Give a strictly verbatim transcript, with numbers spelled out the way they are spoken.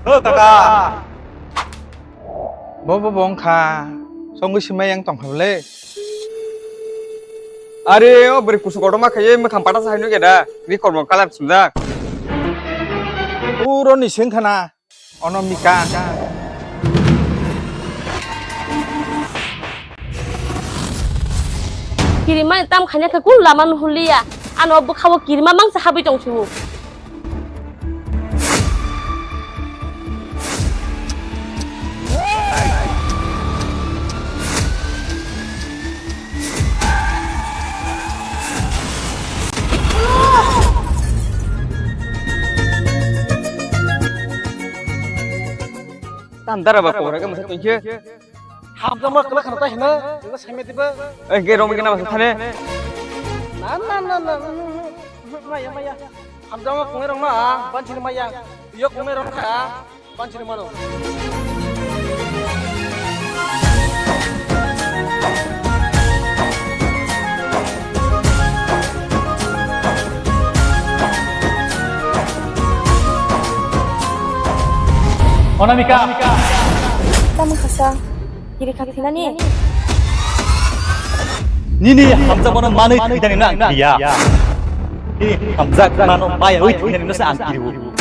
Ho kaka. Bo bo bo wngkha. Songwi simai yang tongkha bole. Are o bwrwi kusu kotorma khaiwi mwkhang pata sa hai nukya da. Ri kormo colour sumjak. Uro ni sengkha na. Ono mika. Kirimani tam khaina khe kunu lama nuhurliya. Ano bwkhao kirima mangsa habwi tongsiwo. Tam dara ba kobra ke masa tongkhe. Hamjakma kwlak khana ta hina, nang saimediba. Eh, ge rom gina masa thane. Na, na, na, na, maya, maya. Hamjakma kungnai rok na, banchini maya. Yo kungnai rok na, banchini mano. Onamika. Tamo khasa, kiri kha thinani? Nini hamjakmano manwi thwinani no ang kiriya. Nini hamjakmano mayawi thwinani no se ang kiriwo.